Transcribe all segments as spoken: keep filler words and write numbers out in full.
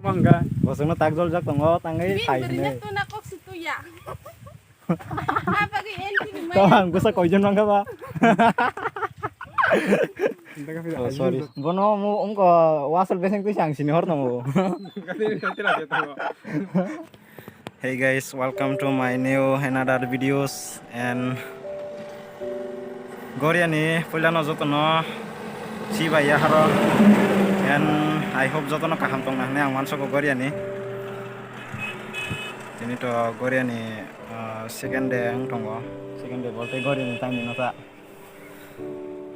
Mangga. Bosongno tak jol jak tongo, tangwi Bini sai bwrwino hwnwi. Tuna kok si tuya. Abagwi entry ni maya. Tawang bwsa koijon mangga ba? Oh, sorry. Bono mu umko wasal beseng twi sang sini hor tongo. Hey guys, welcome to my new another videos and Goriani puilano jotono si bai yaharo and I hope jotono kaham tongna hwnwi ang mansugo Goriani. Tini to Goriani, ah, second day ang tongo. Second day bolte Goriani time ni nota.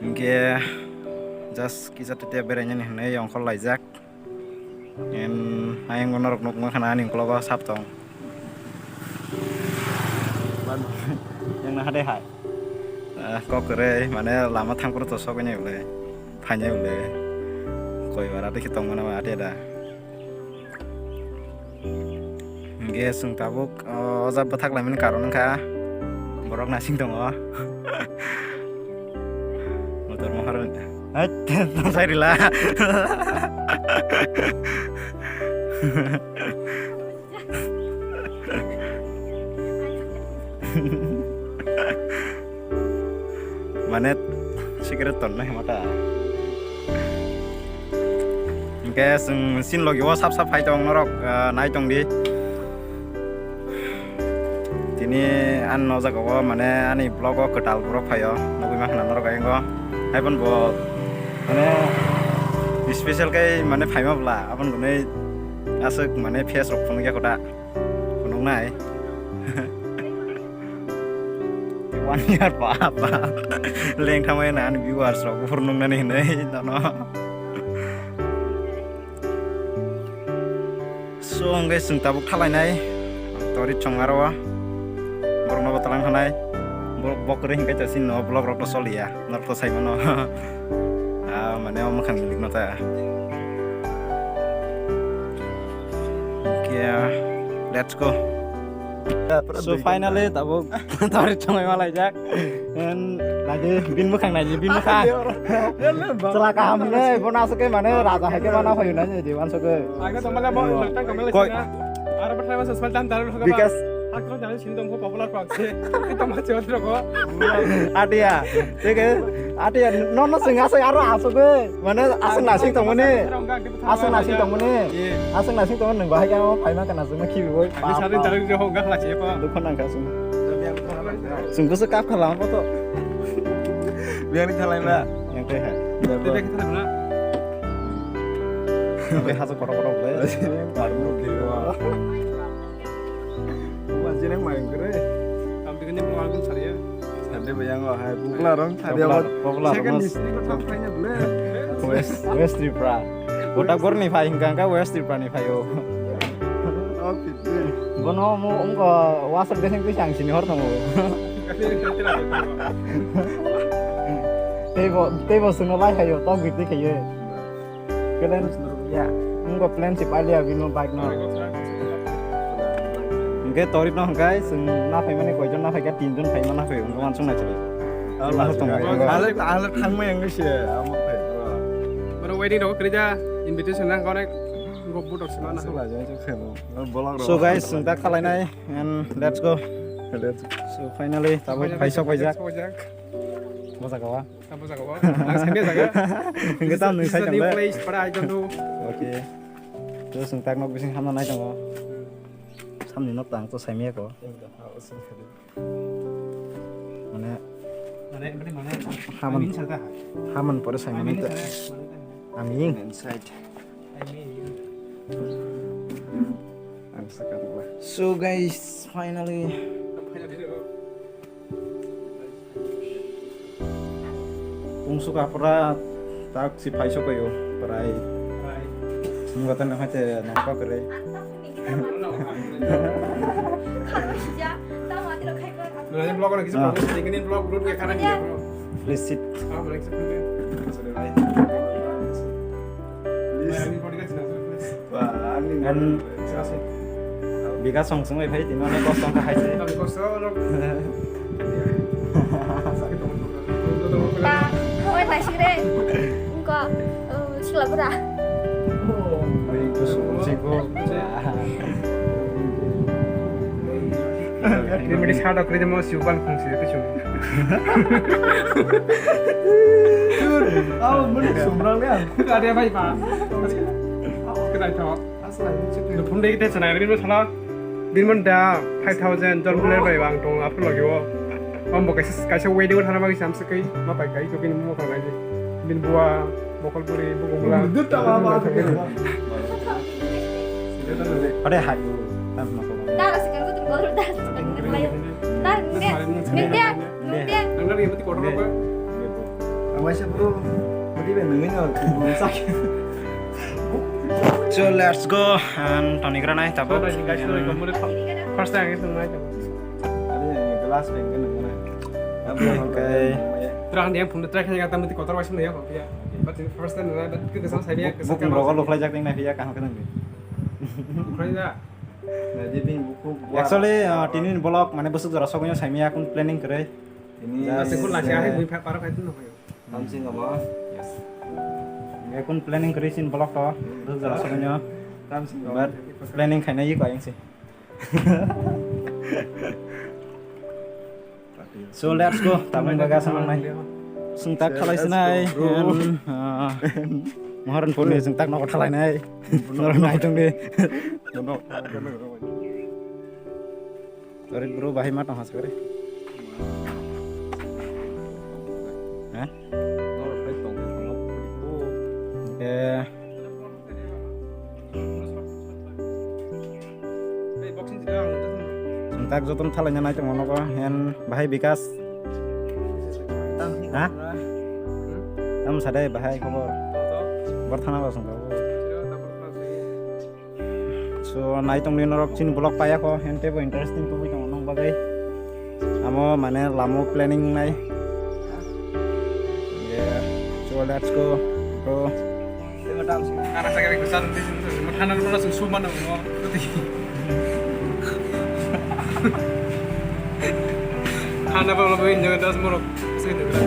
Hingke just kisa tete berainani hwnwi ongkhor laijak. Em, ayang bono rok nukma khana ani uklogo sap tong. Yang na hade hai. Ah, kok kwrwi, mane lama thangphuru to sogwi nai ble, phainai ble. Koi bara dekhi tongmana ma ate da. Hingke chwng tabuk, o, o jab bwthak laimani karon wngkha borok nasing tongo. Motor mohor, hai, tonsai rila. Mane, cigarette tonna hemata. Hingke chwng sin logi o sap sap phai tong norok, ah, nai tong di. Tini ani o jaga o mane ani vlog o kwtal borok phaio, nugui mankha na norok ayang o. Haibon bo mane special khe mane phaima bwla aboni bagwi aswk mane face rok phunukya kota. Phunuknai. One year pa, pa. Lengthamai na ani viewers rok buphuru nuknani hinwi nono. So, hwnkhe chwng tabuk thalainai. Tori chwng aro o. Borokno bo talang thanai. Bo, bo kwrwi hwnkhe chasing no vlog rok to soliya. Norok to sai mano. Ah, mane o mwkhang milik no ta. Okay, let's go. So finally tabuk tori chongoi malaijak. En lagi bin mwkhang naiji bin mwkhang. Chwla kaham le bono aswk khe mane raja hai khe mana hoyo na di wanso khe. Koi. Aro bathai masa smal tan taru hoga. Bikas. Hakro jani sindom ko popular pakse. Ito ma chotro ko. Adia. Tege. Adia nono sing asai aro aswk khe. Mane aswk nasing tongmani. Aswk nasing tongmani. Aswk nasing tongmani nang bahai khe phaima kana sung khibi boi. Ani sari tarik jo hok gakla che pa. Dukho nang kha sung. Sung bwswk kap kha lama poto. Biyani thalai ma. Yang tei hai. Tei bek thalai ma. Yang tei hajo kotor kotor bolai. Baru mau kiri wa. Bukan sini main kere. Tam tiga ni mau aku cari ya. Sade bayang wah hai. Pukla rong sade awat. Pukla, pukla. Second district ko tam kayaknya boleh. West, West Tripura. Botak bor ni phai hingka hingka West Tripura ni phai o. Oh, gitu. Bono mu umko wasal beseng tu sang sini hor tongo. Tei bo, tei bo sungno lai khayo, tok biti khayo. Kelen, ya, umko plan si palia bino bike no. Hingke tori no hingkai, sung na phai mani koijon na phai ka, tinjon phai mana phai, umko mansung na chili. Ala tongo. Ala, ala thangma yang se, amo phai. Bro, wedding rok kerja, invitation nang konek. Go butok sima na. Asik la jai jai khemo. Bolak rok. So guys, sung tak khalai nai and let's go. Let's go. So finally, tabuk phai sok paijak. Sok paijak. Bosa kawa. Tabuk jaga wa. Ang sani jaga. Hingke tam nung sai tang le. This is a new place, but I don't know. Okay. To sung tak nok bising hamna nai tongo. Samni nok tang to sai miya ko. Mane, mane, mane, mane, haman, amin saka. Haman pore sai mane ta. Amin. Inside. Amin. Ang saka dua. So guys, finally. Pungsuka pura tak si phai sokoyo, prai. Prai. Nungkha tani haite nangkha kwrwi. Nani vlog na kisa, ah, problem, ini vlog root ke karena dia, bro. Please sit. Ah, boleh sit. Please. Wah, ani kan bikas song song phai tini, ani kosong kha hai se. Ani kosong, no. Ta, oi, naisik re. Engko, eh, sikla bura. Oi, itu song sing ko. Ini mesti sadar kerja mau siupan fungsi itu cuma. Aw, mani sumrang le ang. Ada apa, Pak? Kita itu. Asal ini cek. Phone deh kita sana, ini masalah. Bin man da five thousand don bulan bai bang tong apa lagi wo. Om bo kaisa kaisa wedding thana bagi sam sekai ma pai kai to kini mo khang nai. Bin bua bokol buri bukung bula. Dut ta ba ba. Ade hai. Tam ma ko. Dar sekarang tuh baru dar sekarang. Dar ne ne dia ne dia. Nang dari yang penting kotor apa? Ang waisa bro. Mati ben nungin no. Sakit. So let's go and tonigra nai tabuk. First time itu nai tabuk. Ada yang glass bengke nungin. Okay. Terang dia pun terang yang kata mesti kotor waisa nungin apa ya. But first time nungin but kita sama saya. Bukung rokok lo khlai jak ting nai ya kaham kenang. Khlai da. Actually, uh, tini ni vlog mane bwswk jora sogwi no saimaya kun planning kwrwi. Ini just kun lasi ahai bui parok hai tun no. Tamsing amo. Yes. Ekun planning kwrwi sin vlog to. Dujal sogwi no. Tamsing amo. But planning khaina yi ko ayang si. So let's go. Tabung baga sanang nai. Sungtak khalai sinai. Let's go, bro. And, uh, Maharanpurni sungtak nokot khalai nai. Norok nai tong di. Norok. Sorry bro, bahai ma tong haskare. Hah? Eh. Sungtak joton thalaina nai tong nogo, hen bahai Bikas. Ha? Tam sadai bahai khobor. Bor thana ba sungkha. So, nai tongdi norok chini vlog paya kho, hente bo interesting tubui tongo nong bagwi. Amo mane lamo planning nai. Yeah. So, let's go, bro. Kana sakari kusan di sini tuh, mau thana mana susu mana mau. Thana apa lebih enjoy das morok. Sini tuh.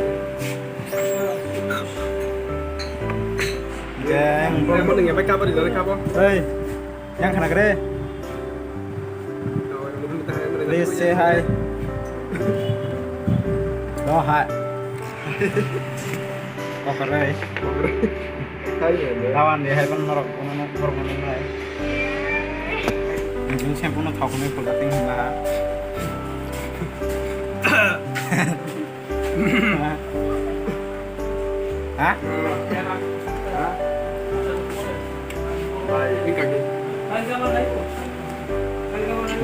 Jeng. Bro, mau nengah apa kabar di dalam kabar? Hei. Yang kena gede. Please say hi. Oh, hi. Oke, re. Hai, ya, ya. Lawan dia, hai, kan norok, norok, norok, norok, hai. Ini shampoo no thok ni pula ting na. Ha?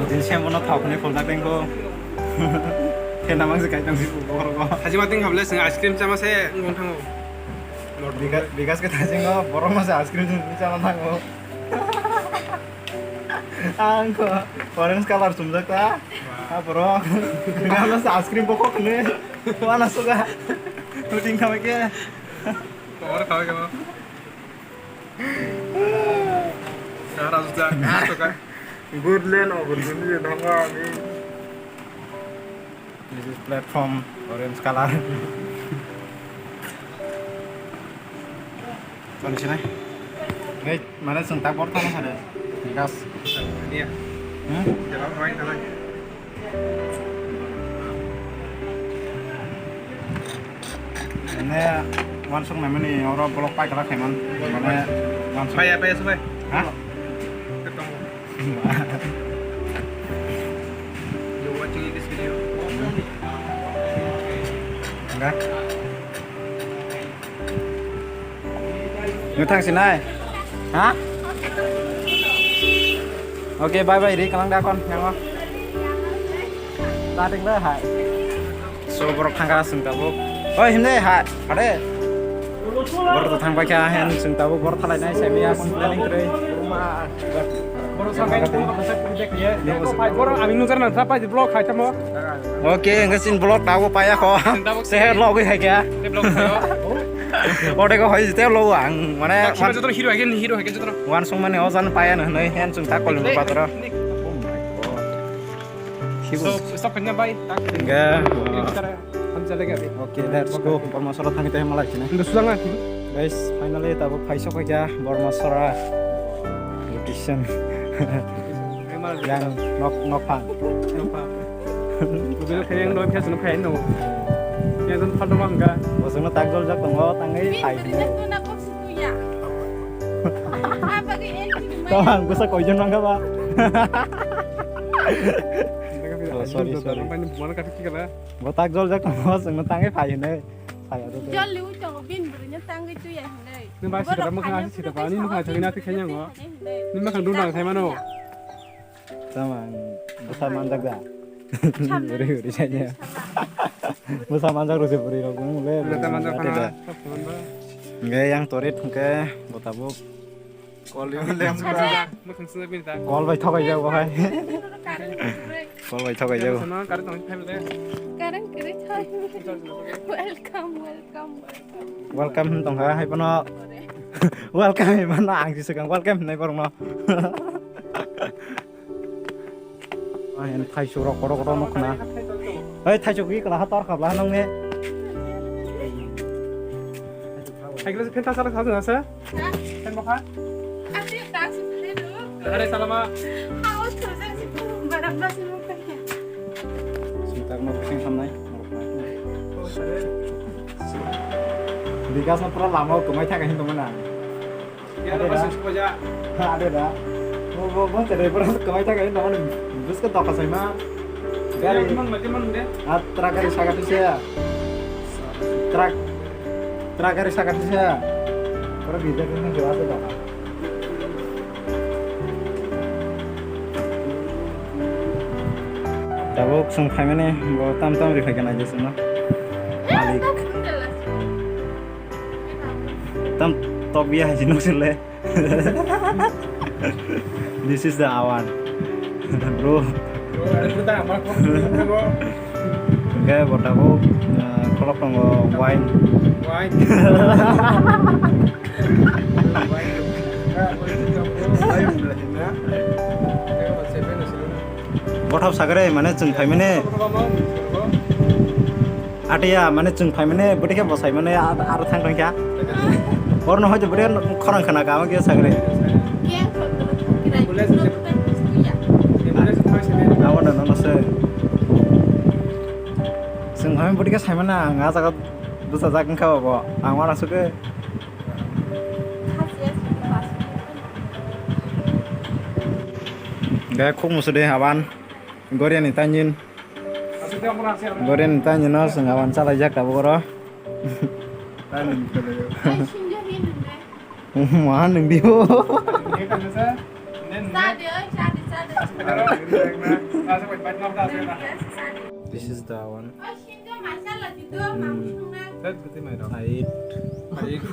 Din sem bono thok ni khulna tengko. Kena mang se kai tang si ko ko. Haji ma ting hable sing ice cream chama se ngong thango. Bikas, Bikas ke thajingo, borok ma se ice cream chama thango. Ang ko orange color chumjak ta. Ha, borok. Ang sa ice cream bokok ne. Wana suga. Puting khawe ke. Ora khawe ke. Kara suga. Suga. Good land over the dhanga ni. This is platform orange color. Choli sinai. Nei, mane chwng tak bor thangna sade. Gas. Iya. Hmm? Jalan main tangan. Mane wansuk nai mani oro block pai kala khaiman. Mane wansuk. Pai ya, pai ya, pai. Ha? Ketemu. You're watching this video. Enggak. Ngu thang sinai. Ha? Okay, bye bye, ri kalang da kon, yang o. Tating le hai. So, borok thangka sung tabuk. Oi, himne hai, ade. Borok to thang paikha, hen sung tabuk, borok thalai nai, semi ya, kon planning kre. Borok sa kai, borok sa kai, borok ami nuzar na sa pai, block khai tamo. Okay, enggak sin block tahu payah kok. Sehat lo gue ya. Ode ko hoi jete lo ang mane joto hero hai hero hai joto. Wan song mane ojan paya na noi hen sung ta kolung ko patro. Stop stop kanya bai tak. Enggak. Ham chale ga abhi. Okay, let's go. Bormasora thangite malai sini. Ndu sulang ati. Guys, finally tabo phaiso kaya Bormasora. Location. Yang nok, nok phan. Nok phan. Mobile khe yang doi phiyas no khain no. Yang doi phan dong hangka. Bosongno tak jol jak tongo, tangwi phai hino. Tong ang bwsa koijon mangka ba. Oh, sorry, sorry. Bo tak jol jak tongo, bosongno tangwi phai hino. Phai ado. Jol liu tongo, bin bwrwino tangwi tuya hinwi. Nung bai sitra mwkhang asi sitra ba, ani mwkhang thangwi nathi khainai ngo. Nung mwkhang dum dang khai mano. Tama, bwsa manjak da. Bwrwi bwrwi saina. Bwsa manjak rwse bwrwi rok nung le. Bwsa manjak khana. Hwnkhe yang torit hwnkhe bo tabuk. Call bai thokai jago hai. Call bai thokai jago. Welcome, welcome, welcome. Welcome hin tongkha hai bono. Welcome hin mano ang si swkang welcome hinai borokno. Ayan thaisuk rok kotor kotor nukna. Hei thaisuk wi kla ha tor khabla nang ne. Hai kla phen ta sala kha sa. Phen bokha. Are salama. Sintak no phen samnai. Bikas no pura lama kwmai thaka hin tongmana. Ade da. Ade da. Bo, bo, bo, tere pura kwmai thaka hin tongmani. Bus ka doka saima. Gari mang mati mang de. Ah, truck gari saka tu se. Truck, truck gari saka tu se. Pura bijak ni jawa se doka. Tabuk sung phaimani bo tam tam ri phai kana je sung no. Malik. Tam top ya haji nung sile. This is the awan. Bro. Bro, ada kita aman kok. Bro. Oke, bo tabuk, eh, kolok tongo wine. Wine. Wine. Wine. Bothop sagre mane chwng phaimani. Atiya mane chwng phaimani bwtwi khe bwsai mani aro thang thang kha. Oro no hoito bwtwi khorang khna kha, amo khe sagre. Abo no no se. Chwng phaimani bwtwi khe saimani ang a jaga bwsajak wngkha bo. Ang uanasukhe. Gaya khuk musude awan. Goriani tanjin. Goriani tanjin no swnga wan chalai jak tabuk oro. Ma nung di bo. This is the one. Hmm. Ait. Ait.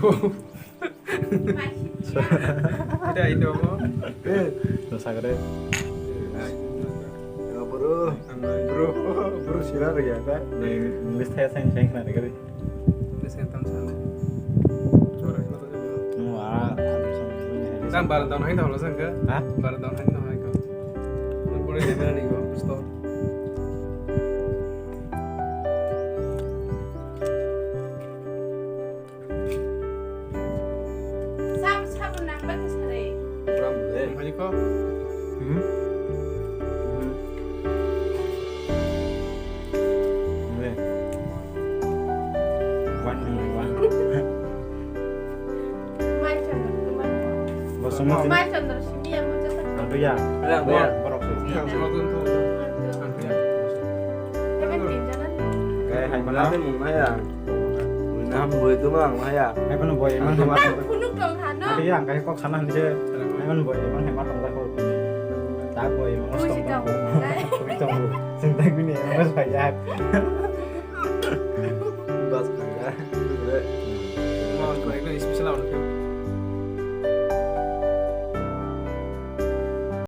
Ita ito mo. Eh, no sagre. Ya, bro. Bro, bro sila lagi ya, Kak? English saya saya saya kena dengar. English kan tam sana. Suara kita tuh. No, ah, ah, bisa. Tang bar down hain dong lo sangka? Hah? Bar down hain dong hain ko. Boleh dia berani ko, stop. Sab, sab nang ba khe sare. Pura mole. Hai ko. Hmm? Hmm. Mole. One, one. Mai chan, mai. Bosong mati. Mai chan, simi ya, mo chan. Ado ya. Ya, ya. Borok. Ya, borok tu. Ado ya. Seventeen jana. Kayak hai mana? Mana mung ya? Wina ham bui tu mang maya. Hai pano boy emang hema tong. Phunuk tong hano. Adi ang kai kok sana hanse. Hai pano boy emang hema tong lai kok. Tak boy emang tong. Buji tong. Buji tong. Sing tak bini emang bas kaya. Bas kaya.